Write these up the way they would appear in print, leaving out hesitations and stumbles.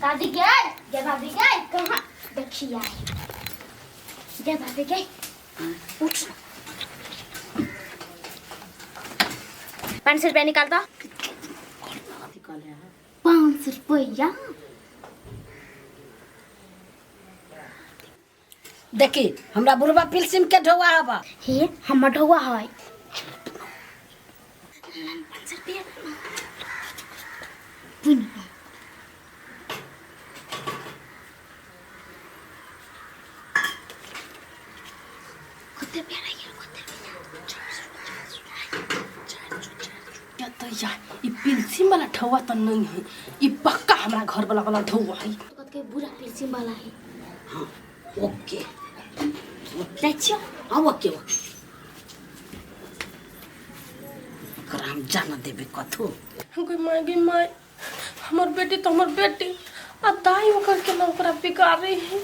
दादी गए गे भाभी गए कहाँ देखिए आए गे भाभी गए उठ 500 रुपया निकाल दो। 500 रुपया। देखी हमरा बुढ़वा पिलसिम के ढौआ हबा। हे हमर ढौआ है। 500 रुपया पुन। कते रुपया रहि गेल? कते रुपया? या त या ई पिलसिम वाला ढौआ त नहीं है, ई पक्का हमरा घर वाला वाला ढौआ है। कते बुरा पिलसिम वाला है। हाँ ओके। जाइ छियौ। हाँ ओके ओके। ओकरा हम जान देबै कथू। गई माय गई माय, हमर बेटी तो हमर बेटी आ दाई ओकर केना ओकरा बिगाड़े है।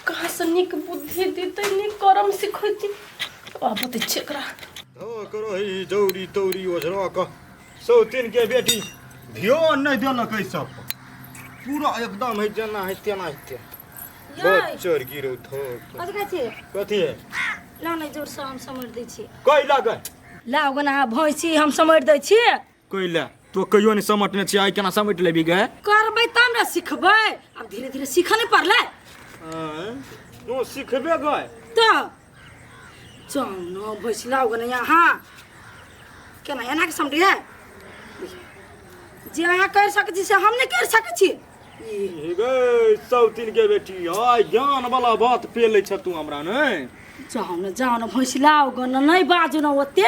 कहाँ से नीक बुद्धि देतै, नीक कर्म सिखैतै। आब बतै छियै एकरा। धो करो ही जौरी तौरी ओझरा कऽ सौतीन के बेटी ध्यान नहि देलक एहि सब पर। पूरा एकदम है जेना है तेना हेतै। बच्चर गिरो धो। कथी कहै छी? कथी है? ला नहि जोर से हम समरि दै छी। कैला गए? लाउ गना अहाँ भैंसी हम समरि दै छी। कैला तो कहियो नहि समटने छी, आइ केना समटि लेबी गए? करबै तब ने सिखबै, आब धीरे धीरे सीखऽ नहि पड़लै। आँय, तू सिखबे गए? तऽ जाउ न भैंसी लाउ गना अहाँ केना एना के समटियै? जे अहाँ करि सकै छी से हम नहि करि सकै छी। हे गै सौतीन के बेटी, आइ ज्ञान वाला बात पेलै छ तू हमरा नहि? जाउ ने जाउ ने भैंसी लाउ गना, नहि बाजू ने ओते।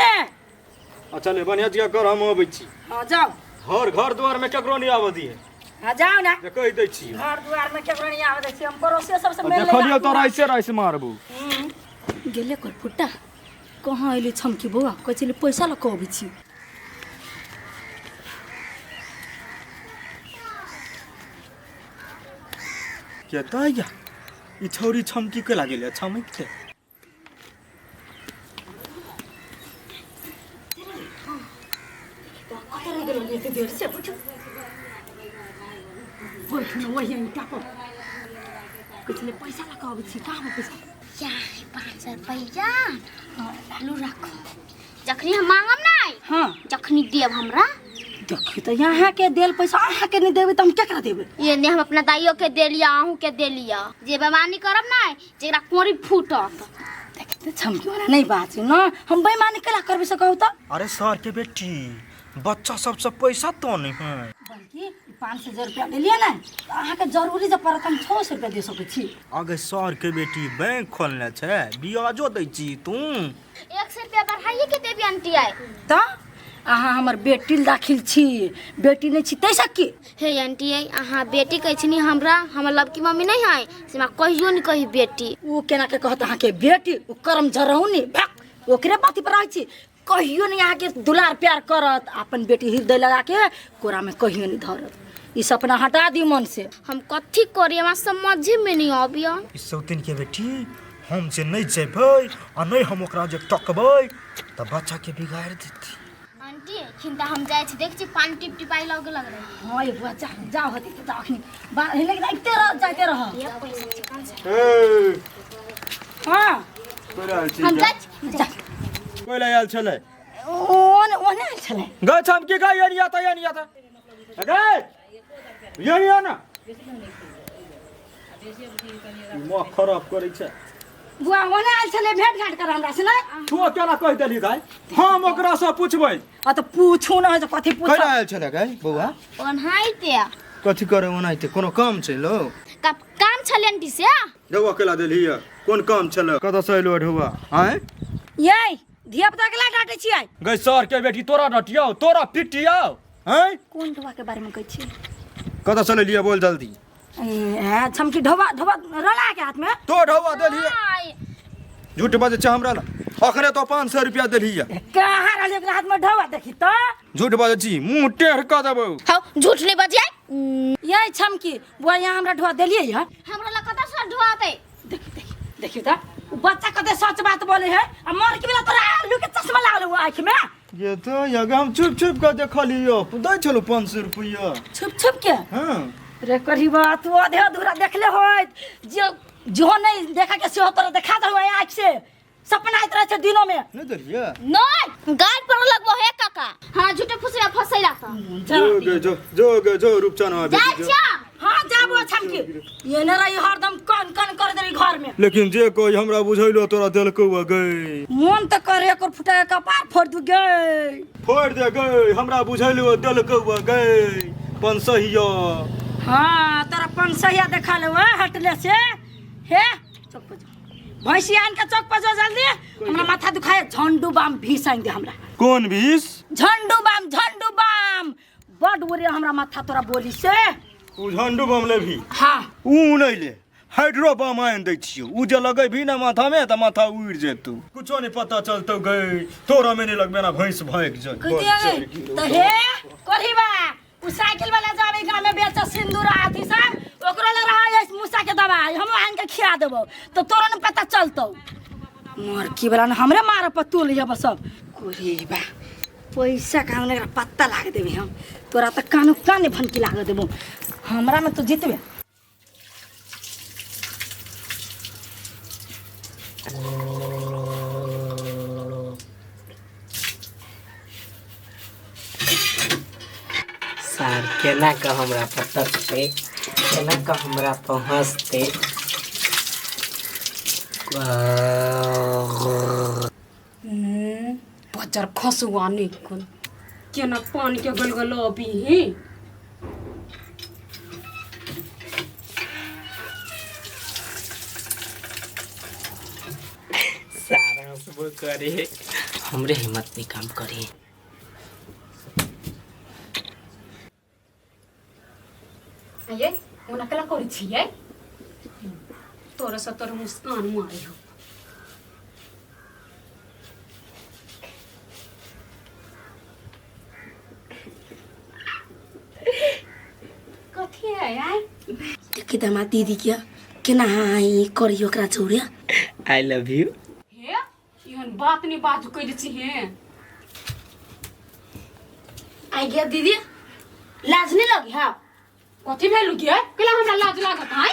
अच्छा ले बढ़िया जगह कर, हम अबै छी। हाँ जाउ। घर घर द्वार में केकरो नहीं आबऽ दिए। हाँ जाउ ने। जे कहि दै छी। घर द्वार में केकरो नहीं आबऽ दै छी, हम पड़ोसियो सबसे मेल देखलियौ तोरा ऐसे ऐसे मारबू। गेले कर फुट्टा कहाँ अयली छमकी बौआ? कहै छली पैसा लऽ कऽ अबै छी। के तऽ या ई छौरी छमकी के लागेले छमकते। कतऽ रहि गेल एते देर से? बैठू बैठू ने वही ईंटा पर। कहै छलै पैसा लऽ कऽ अबै छी, कहाँ पैसा? या 500 रुपया लू राखो, जखनी हम मांगब नहीं हाँ जखनी देब हमरा। देखी तऽ अहाँके देल पैसा अहाँके नहि देबै तऽ हम केकरा देबै? ये ने हम अपना दाइयो के दे लिया, अहूँ के दे लिया। जे बेमानी करब नहीं जेकरा कोरी फूटत। देखी तऽ छमकी वाला नहीं बात न, हम बेईमानी केला करबै से कहू तऽ? अरे सर के बेटी, बच्चा सबसे पैसा तो नहीं है। बल्कि 500 रुपया देलियै ने तऽ अहाँके जरूरी जे पड़त हम 600 रुपया दे सकै छी। अगे सर के बेटी, बैंक खोलने छै, ब्याजो दै छी तू? 100 रुपया बढ़ाइए के देबी आंटी आइ। तऽ अहाँ हमर बेटी दाखिल छी, बेटी नहि छी ताहिसँ की? हे आंटी आई, अहाँ बेटी कहै छनी हमरा, हमर लवकी मम्मी नहीं है से हमरा कहियो नहीं कही बेटी। ओ केना के कहत अहाँके बेटी? ओ करम जरौनी भक ओकरे बाती पर रहै छी, कहियो नहीं अहाँके दुलार प्यार करत, अपन बेटी हृदय लगा के कोरा में कहियो नहीं धरत। ई सपना हटा दी मन से। हम कथी करी हमरा समझे में नहीं आबिया। ई सौतीन के बेटी, हम जे नहीं जेबै आ नहीं हम ओकरा जे टकबै तऽ बच्चा के बिगाड़ देती। आंटी चिंता हम जाइ छी, देख छी पानी टिप टिपाई लग लग रहे। हाँ ये बुआ जा जाओ हती तो जाओ अखनी बा लेकिन आइते रह जाते रह। ये पैसा छै कौन से? ए हाँ कोइ आयल छी? हम जाइ छी। जा। कोइ आयल छलै? ओने ओने आयल छलै। गै छम की गै एनी आता एनी आता गै यही आ ना दिमाग खराब करै छै। बुआ ओने आयल छलै भेंट घाट कर हमरा से नहि। तू केना कहि देलही दाइ? हम ओकरा से पुछबै। आ तऽ पूछू न जे कथी पूछ। कैला आयल छलै गै बौआ? ओनाहिते। कथी करे ओनाहिते? कोनो काम छै लो? काम छलै आंटी से। ढौआ केला देलही ये? कोन काम छलै? कतऽ से एलो ढौआ? आँय यै धिया पुता के ला डांटै छियै? गै सर के बेटी, तोरा डटियौ तोरा पिटियौ। आँय कोन ढौआ के बारे में कहै छियै? कतऽ से लेलियै बोल जल्दी। ए छमकी ढौआ ढौआ रला के हाथ में तो ढौआ देलही? झूठ बजै छै हमरा लग। अखने तो 500 रुपया देलही। कहाँ रहलै ओकरा हाथ में ढौआ? देखी तऽ। झूठ बजै छी मुँह टेढ़ कऽ देबौ। हौ झूठ नहीं बजियै। यै छमकी बुआ यहाँ हमरा ढौआ देलियै है? हमरा लग कतऽ से ढौआ अतै? देखी देखी देखियो तऽ उ बच्चा कते सच बात बोले है आ मर के बेला तोरा आलू के चश्मा लागल हो आँखि में। ये तो यगा हम छुप छुप के देखलियो दै छलो 500 रुपया। छुप छुप के? हाँ। रे करीबा तू आधे अधूरा देखले होइत जे जो नहीं देखा के सेहो तोरा देखा दहो आँख से सपना आइत रहे छै दिनों में। नहीं देलिए। नहीं गाड़ पर लगबो हे काका। हां झूठे फुसरा फसैला त जो गे जो जो गे जो रूपचनवा जाय बेटी जो। छिया। हाँ जाबो छमकी ये न रही हरदम कन कन कर देली घर में। लेकिन जे कोई हमरा बुझैलो तोरा देलकौ गई। मन त करे एकर फुटा के कपार फोड़ दू गे। फोड़ दे गई हमरा बुझैलो देलकौ गई पंसहिया। हाँ तोरा पंसहिया देखा ले हटले से हे चौक पर जो भैंसी आन के चौक पर जो जल्दी हमरा माथा दुखाए झंडू बाम भीस आइन दे हमरा। कौन भीस? झंडू बाम झंडू बाम बड उरे हमरा माथा तोरा बोली से। उ झंडू बम लेबही? हाँ। उ नहीं ले हाइड्रो बम आनि दै छियौ उ जे लगेबही ना माथा में त माथा उड़ि जेतौ कुछो नहीं पता चलतौ गई तोरा में नहीं लगबे ना भैंस भागि जाय। त हे कोरीबा उ साइकिल वाला जाबे गांव में बेच सिंदूर आथी सब ओकरो ले रहा है मूसा के दवाई हम आन के खिया देबो तो तोरा न पता चलतौ। मोर की वाला न हमरे मार पतुल यब सब। कोरीबा पैसा काम ने पत्ता लाग देबे हम तोरा त कानो काने भनकी लाग देबो हमरा में तो जीतबे। सार केना के हमरा पटकते केना के हमरा पहुँचते। बजर खसुआ नहीं कुन केना पानी के गलगलो अभी ही। सारा हंसबो करे हमरे हिम्मत नहीं काम करे। ये ओना कला करै छियै तोरा से तोर मुस्कान मारी हो। कथी है यार? देखी त हमार दीदी के केना हाई करी ओकरा छोड़े। I love you. हे इहन बात नहीं बाजू कह छी हे। आई गया दीदी लाज नहीं लगी? हां कथी भेलु गे केला हमरा लाज लागत है?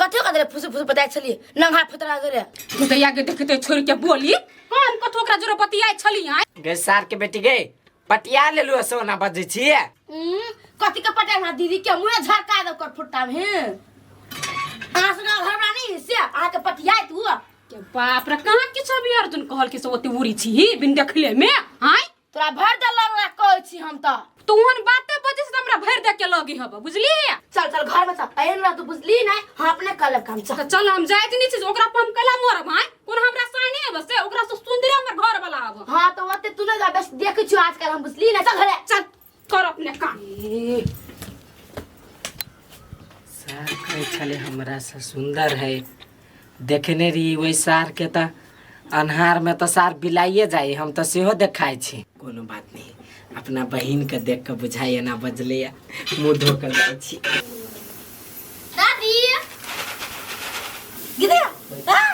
कथी कदरे फुसु फुसु बताय छली नंगा फुतरा गरे दैया के देखते छोड़ के बोली हम कथो ओकरा जोरे बतियाय छली है। गे सार के बेटी गे पटिया लेलु सोना बजै छी। कथी के पटिया हमरा दीदी के मुंह झरका दे कर फुट्टा में अहाँ से घर वाला से अहाँ के पटियाय तू के बाप रे कहां किछ अभी अर्जुन कहल कि से ओते उड़ी छी बिन देखले में हाय तोरा भर देलक कहै छी हम त तू ओहन बाते बजै से हमरा भर दे के लगी हब बुझली। चल चल घर में चल एहन ना तू बुझली नहीं हम अपने कल काम चल। चल हम जाइत नहीं छी ओकरा पर हम कला मरब हाय कोन हमरा साने हब से ओकरा से सुंदर हमर घर वाला हब। हां तो ओते तू ना जा बस देखै छी आजकल हम बुझली ना चल घरे चल कर अपने काम। सार कहै छले हमरा से सुंदर है देखने रही वही सार के त अन्हार में तो सार बिलाइए जाए हम तो सेहो देखाय छी। कोनो बात नहीं अपना बहिन के देख के बुझाई एना बजले मुँह धो के जाइ छी। दादी गिदिया हां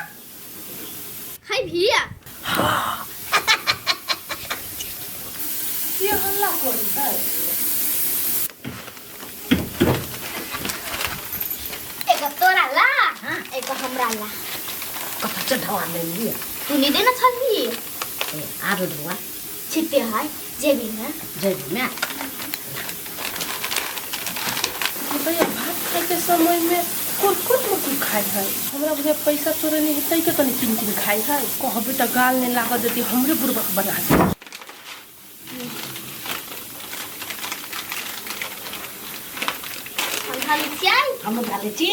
हाय भैया के हल्ला करी है? एक तोरा ला एक हमरा ला। कत चढ़वा ले लिया तू नहीं देना छली ए आरो धोआ छिपे है जेबी में जेबी में। भैया भात खाए के समय में कुरकुर मुकुर खाए है हमरा बुझे पैसा तोरे नहीं हेतै के तनी किन किन खाए है कहबे त गाल नहीं लागत देती हमरे बुरबक बना दे। हम खाली छियै हम खाली छी।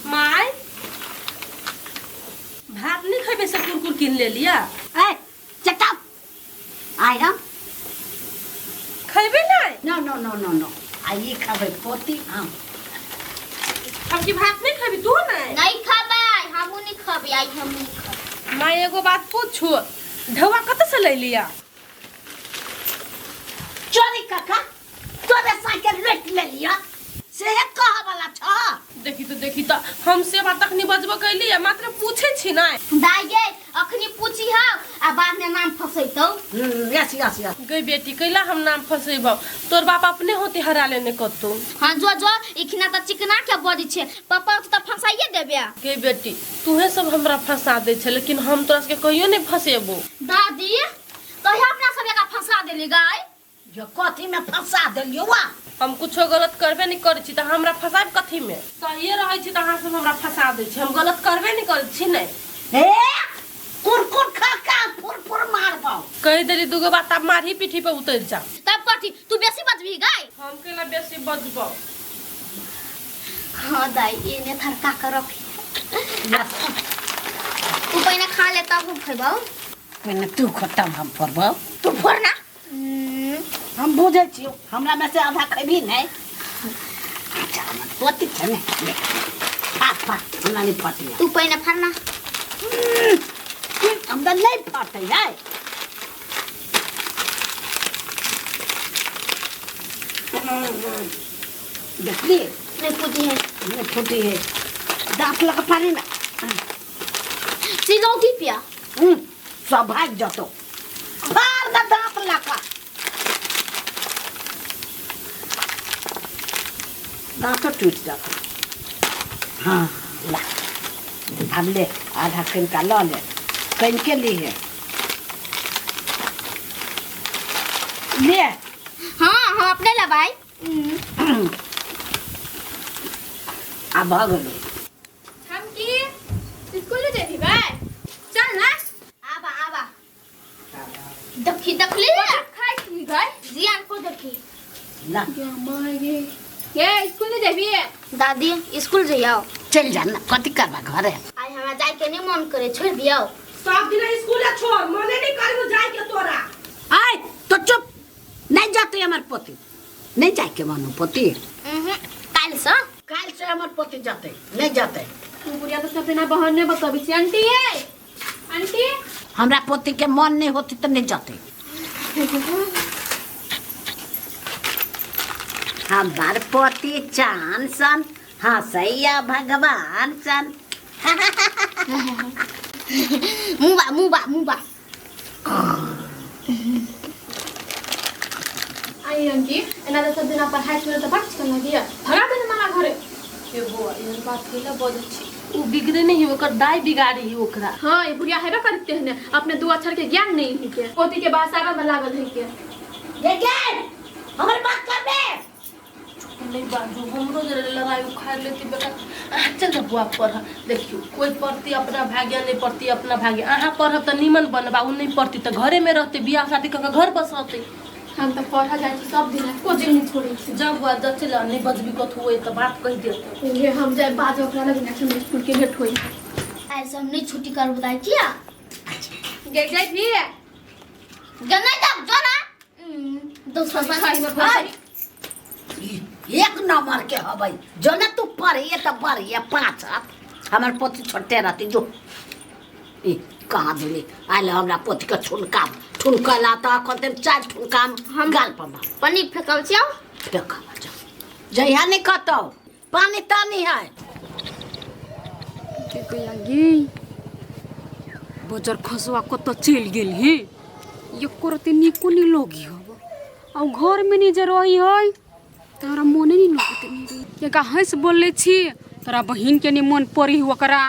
My भात नहीं खेबे से कुरकुर किन ले लिया। ए चटा आइ हम खेबे नहीं? नो नो नो नो नो आई खाबे पोती हम हम की भात नहीं खेबी तू नहीं? नहीं खाबै हमहु नहीं खाबै आई हम नहीं खाबै। माय एगो बात पूछू ढवा कत से ले लिया? चोरी काका तोरे साइकिल रेट ले लिया से कह वाला छ। देखी तो देखी त हम से बात तखनी बजबो कैली मात्र पूछे छी ना। दाई गे अखनी पूछी हम आ बाद में नाम फसैतौ। Yes yes yes. गई बेटी कैला हम नाम फसेबौ, तोर बाप अपने होते हरा लेने कतौ। हाँ जो जो इखना त चिकना के बजै छै, पापा त फंसाइए देबे। गई बेटी तूहे सब हमरा फंसा दे छै, लेकिन हम तोरा सबके कहियो नहीं फसेबो। दादी कहिया अपना सब एकरा फंसा देली गाय? जो कथी में फंसा देलियो वा? हम कुछो गलत करबे नहीं करै छी त हमरा फसाब कथी में? सहिए रहै छी त अहाँ सब हमरा फंसा दै छी, हम गलत करबे नहीं करै छी। नहीं हे कुरकुर खा खा फुर फुर मारबौ। कहि देली दूगो बात आब मारही पीठी पे उतर जा। तब कथी तू बेसी बजबी गाय? हम केला बेसी बजबौ? हाँ दाई एने थरका कर रखी, तू पहिने खा ले तब हम खेबौ। पहिने तू खो तब हम फोड़बौ। तू फोड़ ना। हम बुझै छियौ, हमरा में से आधा खैबी नहीं। अच्छा हमर पोती छै ने, ले फाट फाट, हमरा नहीं फटैया। तू पहिने फाड़ ना। हमरा नहीं फटै है। देखली नहीं फूटी है। नहीं फूटी है, दांत लगा पानी ना सिलौटी पिया। सब भाग जतो, फाड़ दे दांत लगा, दांत टूट जाता। हाँ ला अब ले आधा कनका ल ले, कनके ली है ले। हाँ हम अपने लबाई। अब भऽ गेलै। हम की स्कूल ले जेबी भाई? चल ना। आबा आबा देखी देखली खाइ छी गाय? जियान को देखी ला ये स्कूल ले जेबी? दादी स्कूल जइयो। चल जा ना, कथी करबा घरे? आज हमरा जाय के नहीं मन करे, छोड़ दियो। सब दिन स्कूल छोड़, मने नहीं करबो जाय के तोरा। आय तो चुप, नहीं जाते हमर पोती, नहीं जाय के मन पोती। काल से काल से हमर पोती जाते नहीं जाते। तू बुढ़िया तो सब बिना बहाने बताबी छी। आंटी ये आंटी हमरा पोती के मन नहीं होती तो नहीं जाते। हमार पोती चांद सन हसैया भगवान सन। मुबा मुबा मुबा। आई आंटी एना तो सब दिना पढ़ाई छोड़ तो बट चिकन लगिया भगा देने मारा घरे। ए बौआ एहन बात कैला बजै छी? उ बिगड़े नहीं है, ओकर दाई बिगाड़ी है ओकरा। हाँ ये बुढ़िया हेबे करते हैं ने, अपने दो अक्षर के ज्ञान नहीं है के पोती के बासावा में लागल है के। ये के हमर बात करबे नहीं बाजू, हमरो जरे लड़ाई उखाड़ लेती बेटा। चल जा बुआ पढ़, देखियो कोई पढ़ती अपना भाग्य, नहीं पढ़ती अपना भाग्य। अहाँ पढ़ब त नीमन बनबा, उ नहीं पढ़ती त घरे में रहते, बियाह शादी क के घर बसते। हम तो पढ़ा जाए छी सब दिन, को दिन नहीं छोड़े छी। जब बुआ जब चल नहीं बजबी कथु होई त बात कहि देत। ये हम जाए बाजो ओकरा लग ना हम स्कूल के लेट होई। आज हम नहीं छुट्टी कर बताई किया गे जाई भी गंगा तक जो ना दोसर बात एक नंबर के हबै जो ना तू पढ़िए त पढ़िए पाँच हाथ। हमर पोती छोटे रहती जो ई कहाँ दिली आयल हमरा पोती के ठुनका ठुनकला त अखन ते चार ठुनका हम गाल पर मार पानी फेकल छियौ फेकल जा जहिया नहीं कतौ पानी तानी है। के कहिया गे बजर खसुआ कतऽ चलि गेल हे? एको रत्ती नीको नहीं लगी हब आ घर में नहीं जे रही है तोरा मोने नहीं लगते नहीं के का हंस बोले छी तोरा बहिन के नहीं मन पड़ी ओकरा।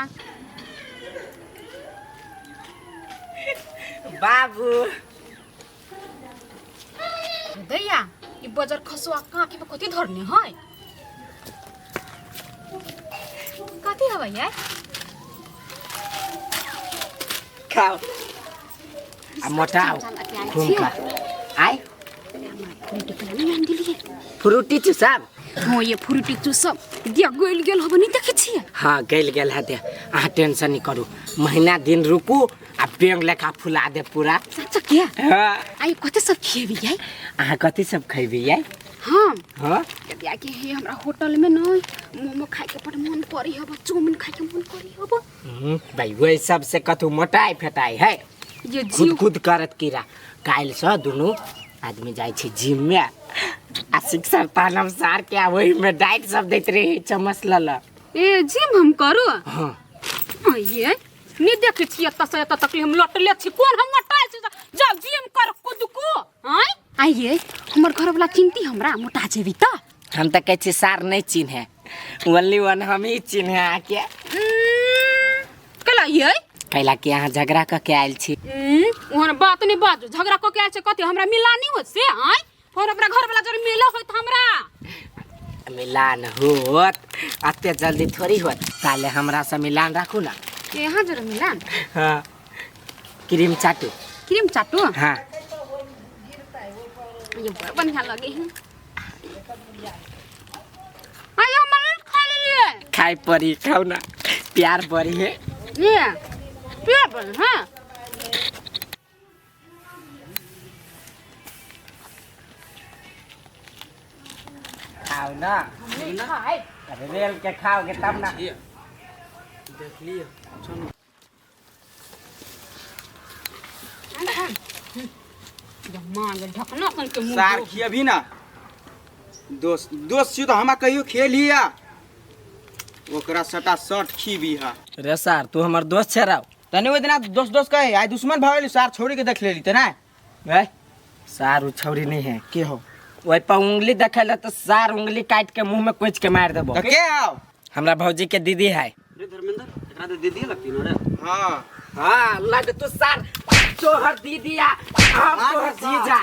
बाबू दैया ई बजर खसुआ काकी में कथी धरने है? कथी हबै यार? खाओ आ मोटाओ खून का आय फ्रूटी चूसब। हाँ ये फ्रूटी चूसब दिया गइल गेल हब नहीं देखै छियै? हाँ गइल गेल है दे, अहाँ टेंशन नहीं करू, महीना दिन रुकू आ बेंग लेखा फुला दे पूरा। सच्चा क्या? हाँ। आई कथी सब खेबी यार? अहाँ कथी सब खेबी यार? हाँ हाँ दिया के हे हमरा होटल में न मोमो खाए के बड़ मन परी हब, चाउमीन खाए के मन करी हब। भाई वही सब से कथू मोटाई फेटाई है ये खुद खुद करत कीड़ा। काल्हि से दुनू आदमी जाइ छै जिम में आ शिक्षक तानम सार के वही में डाइट सब दैत रहे चम्मच ल। ए जिम हम करू? हाँ ये नहीं देखे छी एतऽ से एतऽ तक हम लटले छी, कोन हम मोटाइ छी? जाओ जिम कर कुद को आय आइए हमर घर वाला चिंती हमरा मोटा जेबी त हम तऽ कहै छी सार नहीं चिन्हे, ओनली वन हम ही चिन्हे अहाँके। कला ये कैला कि अहाँ झगड़ा कऽ के आयल छी। ओहन बात नहीं बाजू, झगड़ा कऽ के आयल छै कथी हमरा मिला नहीं होत से आय? और अपना घर वाला जरे मिला होत हमरा। मिलान होत अते जल्दी थोड़ी होत, ताले हमरा से मिलान राखू ना। यहाँ जरे मिलान? हाँ, क्रीम चाटू। क्रीम चाटू? हाँ। ये बड़ बढ़िया लगे है। आयो मन खा लेलिए। खाई पड़ी, खाओ ना, प्यार पड़ी है। ये प्यार पड़ी हाँ। खाओ ना, अरे रेल के खाओगे तब ना। देख लियो चलो। ढकना के मुंह सार खियबी ना। दोस्त दोस्त छी तो हमरा कहियो खेलिया ओकरा सटा सट खीबी हा। रे सार तू हमर दोस्त छे राव तने ओइ दिना दोस्त दोस्त कहे आइ दुश्मन भऽ गेली सार छोड़ी के देख लेली त ना। ए सार उ छौरी नहीं है के हो? ओइ पर उंगली देखैला तो सार उंगली काट के मुंह में कोच के मार देबो। त के आओ? हमरा भौजी के दीदी है। रे धर्मेंद्र एकरा त दीदी लगती न रे। हां हां लग तू सार तोहर दीदी आ हम तोहर जीजा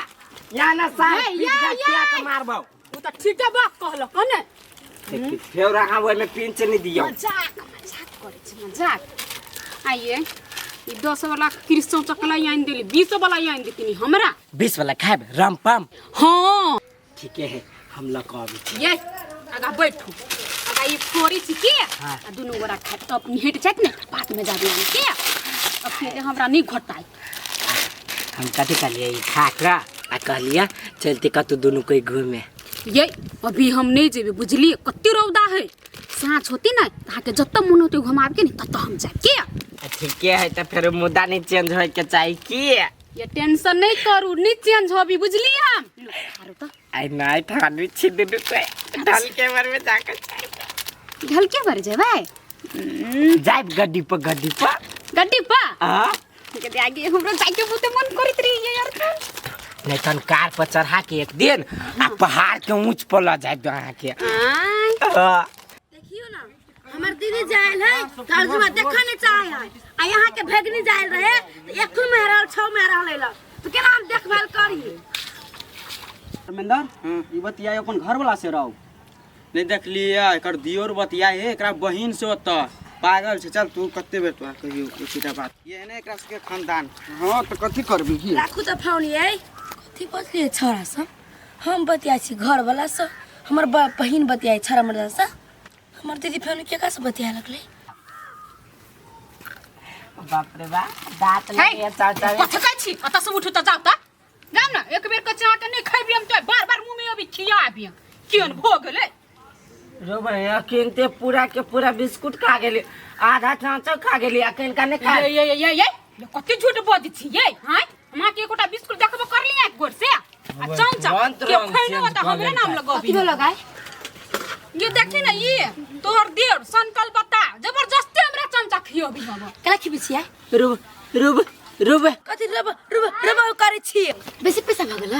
या ना सार पिज्जा खिया के मारबो। उ त ठीके बात कहलक ने। देखी फेर अहाँ ओइ में पिंच नहीं दियो। मजाक मजाक करै छी मजाक। आइए ई 10 वाला क्रिश्चन चकला आनि देली 20 वाला आनि देतिनी हमरा। 20 वाला खाएब रम पम। हां ठीके है हम ल के आबै छी। ये आगा बैठू आगा ई फोड़ी छी के आ दुनू गोरा खाएब तब निहट जात ने बात में जाबे हम के अब फिर हमरा नहीं घोटाई। हम कथी कहलिए ई खा के आ कहलिए चलते कतौ दुनू कोई घूमे। ये अभी हम नहीं जेबे बुझलिए कते रौदा है साँझ होती ना अहाँके जतऽ मन होते घुमाबे के नहीं ततऽ हम जायब के। ठीके है त फेर मुद्दा नहीं चेंज होय के चाही की। ये टेंशन नहीं करू नहीं चेंज होबी बुझलिए हम। आरो त आई नहीं ठानी छी दुनू कोई ढल के बार में जाके चाही। ढल के बार जेबै? जायब गड्डी पर गड्डी पर गड्डी पर। हां के आगे हमरो जाके बहुत मन करत रही यार। नहीं तन कार पर चढ़ा के एक दिन आ पहाड़ के ऊंच पर ल जाय अहाँ के। देखियो ना हमर दीदी जायल है तर्जुमा देखा नहीं चाहे है आ यहाँ के भेगनी जायल रहे तो एक में रहल 6 में रहल ल तो केना हम देखभाल करी। धर्मेंद्र ई बतिया अपन घर वाला से रहो नहीं देखलिए एकर दियोर बतिया है एकरा बहिन से ओत पागल छै। चल तू कते बेर तोरा कहियो सीधा बात ये ने एकरा सबके खानदान। हां त कथि करबी की राखू त फोन ये कथि बजलिए छोरा सब। हम बतिया छी घर वाला से हमर बहिन बतिया छोरा मर्दा से हमर दीदी फोन के का से बतिया लगले। बाप रे बाप दांत लगे चाचा कथि कहै छी ओत से उठू त जाउ त जाउ ना एक बेर के चाह के नहीं खैबी हम त बार बार मुंह में अभी खियाबी केन भ गेलै। रो भैया किनते पूरा के पूरा बिस्कुट खा गेली आधा चाँचो खा गेली अखन का नहीं खा। ये ये ये ये कते झूठ बजै छी ये। हां हमरा के एकोटा बिस्कुट देखबो करली एक गोर से आ चमचा के खैनो त हमरे नाम लगबी। कथि लगाय ये देखी ना ये तोहर देर संकल्प बता जबरदस्ती हमरा चमचा खियबी हम। केना खिबै छियै? रुब रुब रुब कथि रुब रुब रुब करै छी? बेसी पैसा भऽ गेल।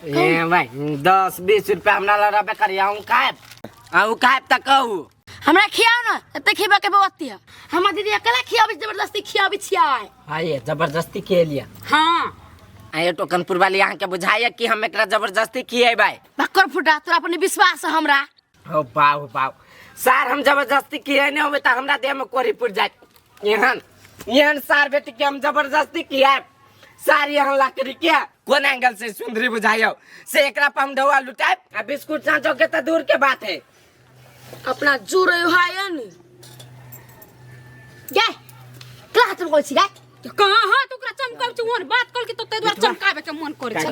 ए भाई 10 20 रुपया हमरा ल रहबे करी आऊं खाएब आऊं खाएब त कहू हमरा खियाओ ना एते खेबा के बवती है। हमर दीदी अकेला खियाबै जबरदस्ती खियाबै छियै। हां ये जबरदस्ती खेलिया। हां आये टोकनपुर वाली अहाँ के बुझाइए कि हम एकरा जबरदस्ती खिएबै। बक्कर फुटा तोरा पर विश्वास है हमरा। हो बाव बाव सार हम जबरदस्ती किए नहीं होबे त हमरा देह में कोरी पुर जाए। एहन एहन सार बेटी के हम जबरदस्ती किए सार यहाँ लकड़ी के कोन एंगल से सुंदरी बुझाइयो से एकरा पर हम ढौआ लुटाएब आ बिस्कुट चाँचो के त दूर के बात है। अपना जुर है नी गे कहाँ तुम कोई छी कहाँ हां तो ओकरा चमकाबै छी ओहन बात कल के तो तै द्वारा चमकाबै के मन करै छै।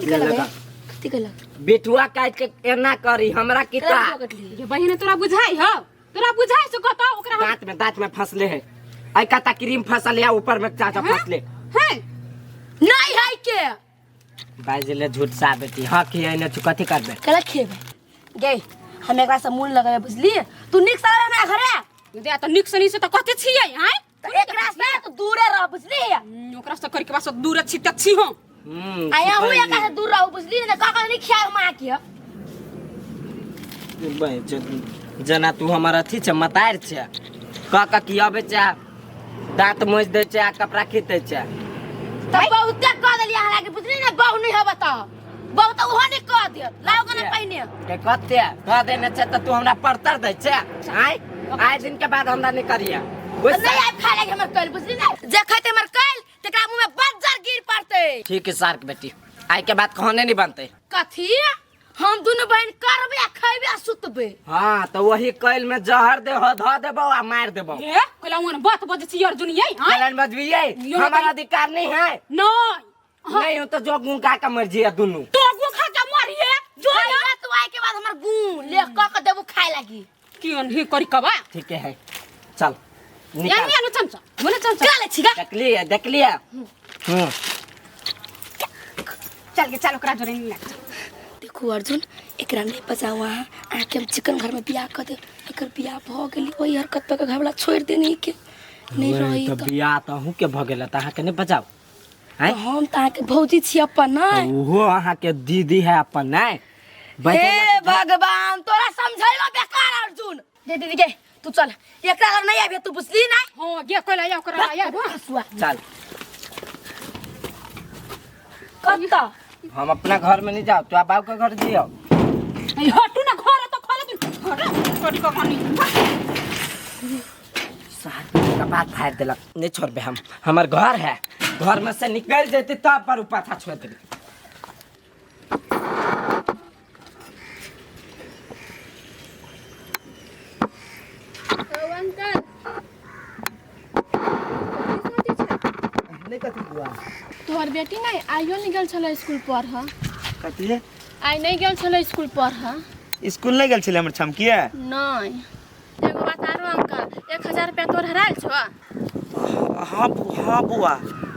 कथि कहलक बेटुआ काट के एना करी हमरा किता ये बहिन तोरा बुझाई हो तोरा बुझाई से कत ओकरा दांत में फंसले है आई कता क्रीम फसल या ऊपर में चाचा फंसले है नहीं है के बाजले झूठ सा बेटी। हां की एने छु कथि करबे कला खेबे गे हम एकरा से मूल लगाबे बुझलिए। तू निक से हमरा घरे दे त निक से नि से त कथि छियै हैं त एकरा से तो दूरे रह बुझलिए। ओकरा से करके बस दूर छी त छी हम। आया हूं एक से दूर रहू बुझली ने का का नहीं खिया मां के। जना तू हमर अथी छै मतार छै कह कह की अबै छै दांत मोच दै छै आ कपड़ा खींच दै छै। त बहुते कह देलियै हमरा के बुझली ने बहु नहीं हब त बहु त ओहो नहीं कह देत लाओ के ना पहिने के कते कह देने छै त तू हमरा परतर दै छै। आय आय दिन के बाद हमरा नहीं करिया नहीं आब खाए लागे हमर कैल बुझली ने जे खैते हमर कैल तकरा मुंह में बज्जर गिर पड़ते। ठीक है सार के बेटी आय के बाद खाने नहीं बनते। कथी हम दुनू बहन करबे आ खैबे आ सुतबे। हाँ तो वही कैल में जहर दे हो धो देबो आ मार देबो। ए कोला वन बात बजे छी अर्जुन ये हां कलन बजबिए यो हमारा अधिकार नहीं है। नहीं नहीं हो तो जो गुं का के मर्जी है दुनू। तो गु खा के मरिए जो ना तू आए के बाद हमर गु ले क के देबो खाए लागी की अनही करी कबा। ठीक है चल यानी निकाल आलू चमचा बोले चमचा चल छिगा देख लिया देख लिया। चल के चल ओकरा जोरे नहीं लग। देखू अर्जुन एकरा नहीं बचाओ अहाँ आके हम चिकन घर में बियाह कर दे एकर बियाह भ गेली ओही हरकत पर घर वाला छोड़ देनी के नहीं रही तो बियाह त अहूँ के भ गेल त अहाँ के नहीं बचाओ तो हम त अहाँ के भौजी छी अपन नहीं ओहो अहाँ के दीदी है अपन नहीं। हे भगवान तोरा समझैलो बेकार अर्जुन दे दीदी के तू चल एकरा लग नहीं आबे तू बुझली ना। हां गे कोला या ओकरा या हसुआ चल कत हम अपना घर में नहीं जाओ तो आप के घर जियो। हटू ना घर तो खोले तू घर करी कहानी सार का बात फाड़ देलक नहीं छोड़बे हम हमर घर है घर में से निकल जैते तब पर पाछा छोड़ देबे। अंकल नहीं कथी बुआ तोहर बेटी नहीं आइयो नहीं गेल छलै स्कूल पढ़। कथी आइ नहीं गेल छलै स्कूल पढ़। स्कूल नहीं गेल छलै हमर छमकिया? नहीं एगो बात आरो अंकल 1000 रुपया तोर हरायल छौ? हाँ हाँ बुआ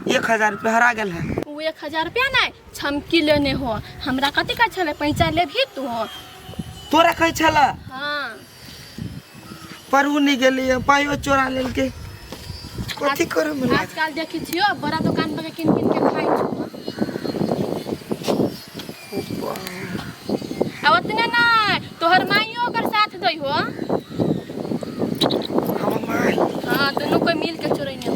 1000 रुपया हरा गेल है। उ 1000 रुपया नहीं छमकी लेने हो हमरा कथी का छलै पैसा लेबही तू? तोरा कहै छला? हाँ पर उ नहीं गेली पाइयो चोरा लेलके कथी करम। आजकल देखी छियो बड़ा दुकान पर किन किन के खाइ छौ। आ ओतने नहीं तोहर माइयो ओकर साथ दै हो। हमर माई? हाँ दुनू कोई मिल के चोरैने हो।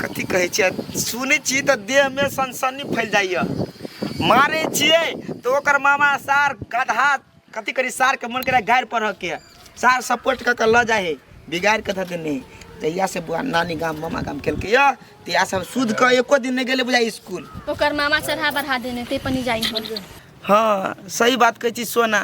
कथी कहै छियै सुनै छी तऽ देह में सनसनी फैल जाइए। मारे छियै तऽ ओकर मामा सार गधा कथी करी सार के मन करे गारि पढ़ के सार सपोर्ट कऽ के लऽ जाइ है बिगाड़ के धऽ देने। तहिया से बुआ नानी गाम मामा गाम केलकै यऽ तहिया से शुद्ध के एको दिन नहीं गेलै बुझाइ स्कूल। ओकर मामा चढ़ा बढ़ा देने ते पनी जाइ हो। हाँ सही बात कहै छी सोना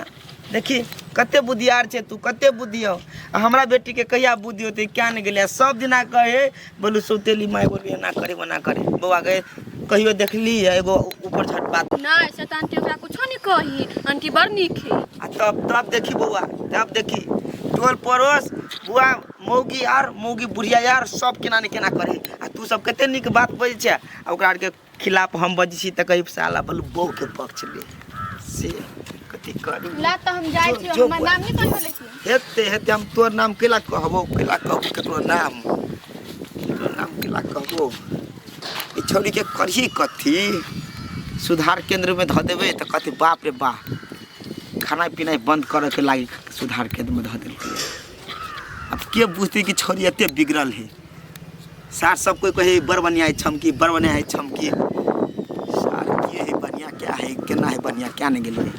देखी कते बुद्धियार छै तू कते बुद्धि हो आ हमरा बेटी के कहिया बुद्धि होतै क्या नहीं गेलै। सब दिना कहे बोलू सौतेली माय बोलू एना करे ओना करे बौआ गए कहियो देखली है एगो ऊपर झटपात नहीं शैतान के ओकरा कुछो नहीं कही आंटी बड़ नीक है। आ तब तब देखी बौआ तब देखी टोल पड़ोस बुआ मौगी यार मौगी बुढ़िया यार सब केना ने केना करे आ तू सब कते नीक बात बजै छै आ ओकरा आरके खिलाफ हम बजै छी तऽ कही साला बोलू बहू के पक्ष ले से कथी करू। ला तऽ हम जाइ छी हमर नाम नहीं कहियो ले छी। हेते हेते हम तोर नाम केला कहबो केला कहबो केकरो नाम केकरो नाम केला कहबो। ई छौड़ी के करही कथी सुधार केंद्र में धऽ देबै तऽ कहतै बाप रे बाप खाना पीना बंद करे के लागी सुधार केंद्र में धऽ देलकै। अब के बुझतै कि छौड़ी एते बिगड़ल है। सार सब कोई कहे बड़ बढ़िया है छमकी बड़ बढ़िया है छमकी सार के है बढ़िया क्या है केना है बढ़िया क्या नहीं गेलै।